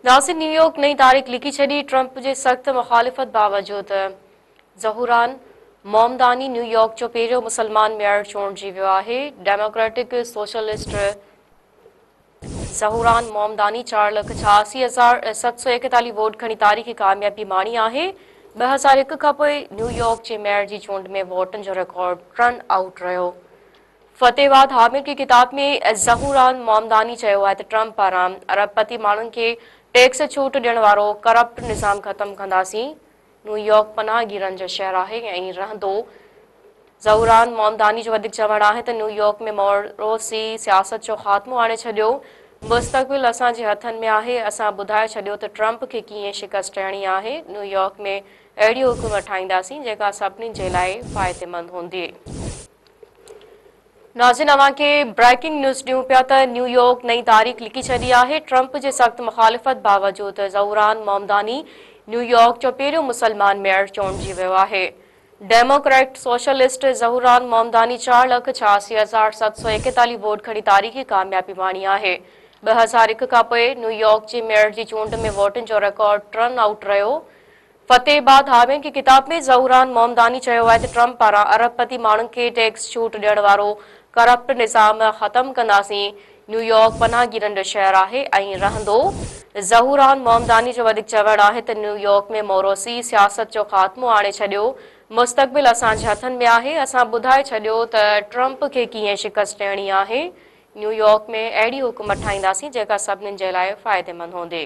ناظرين نيويارڪ نئين تاريخ لکي ڇڏي، ٽرمپ جي سخت مخالفت باوجود ظهوران مومداني نيويارڪ جو پهريون مسلمان ميئر چونڊجي ويو آهي. ڊيموڪريٽڪ سوشلسٽ ظهوران مومداني 4,86,741 ووٽ کڻي تاريخي ڪاميابي ماڻي آهي. 2001 کانپوء نيويارڪ جي ميئر جي چونڊ ۾ ووٽن جو رڪارڊ ٽرن آئوٽ رهيو. فتح بعد حامد جي ڪتاب ۾ ظهوران مامداني چيو آهي ته ٽرمپ پاران ارب پتي ماڻهن کي ٽيڪس ڇوٽ ڏيڻ وارو ڪرپٽ نظام ختم ڪنداسين. نيويارڪ پناهگيرن جو شهر آهي ۽ رهندو. ظهوران مامداني جو وڌيڪ چوڻ آهي ته نيويارڪ ۾ موروثي سياست جو خاتمو آڻي ڇڏيو. مستقبل اسان جي هٿن ۾ آهي. اسان ٻڌائي ڇڏيو ته ٽرمپ کي ڪيئن شڪست ڏيڻي آهي. نيويارڪ ۾ اهڙي حڪومت ٺاهينداسين جيڪا سڀني جي لاء فائديمند هوندي. ناظرين اوهان کي بريڪنگ نيوز ڏيون پيا ته نيويارڪ نئين تاريخ لکي ڇڏي آهي. ٽرمپ جي سخت مخالفت باوجود ظهوران مامداني نيويارڪ جو پهريون مسلمان ميئر چونڊجي ويو آهي. ڊيموڪريٽ سوشلسٽ ظهوران مامداني 4,86,741 ووٽ کڻي تاريخي ڪاميابي ماڻي آهي. 2001 کانپوء نيويارڪ جي ميئر جي چونڊ ۾ ووٽن جو رڪارڊ ٽرن آئوٽ رهيو. فتح بعد حامين جي ڪتاب ۾ ظهوران مومداني چيو آهي ته ٽرمپ پاران ارب پتي ماڻهن کي ٽيڪس ڇوٽ ڏيڻ وارو ڪرپٽ نظام ختم ڪنداسين. نيويارڪ پناهگيرن جو شهر آهي ۽ رهندو. ظهوران مومداني جو وڌيڪ چوڻ آهي ته نيويارڪ ۾ موروثي سياست جو خاتمو آڻي ڇڏيو. مستقبل اسان جي هٿن ۾ آهي. اسان ٻڌائي ڇڏيو ته ٽرمپ کي ڪيئن شڪست ڏيڻي آهي. نيويارڪ ۾ اهڙي حڪومت ٺاهينداسين جيڪا سڀني جي لاء فائديمند هوندي.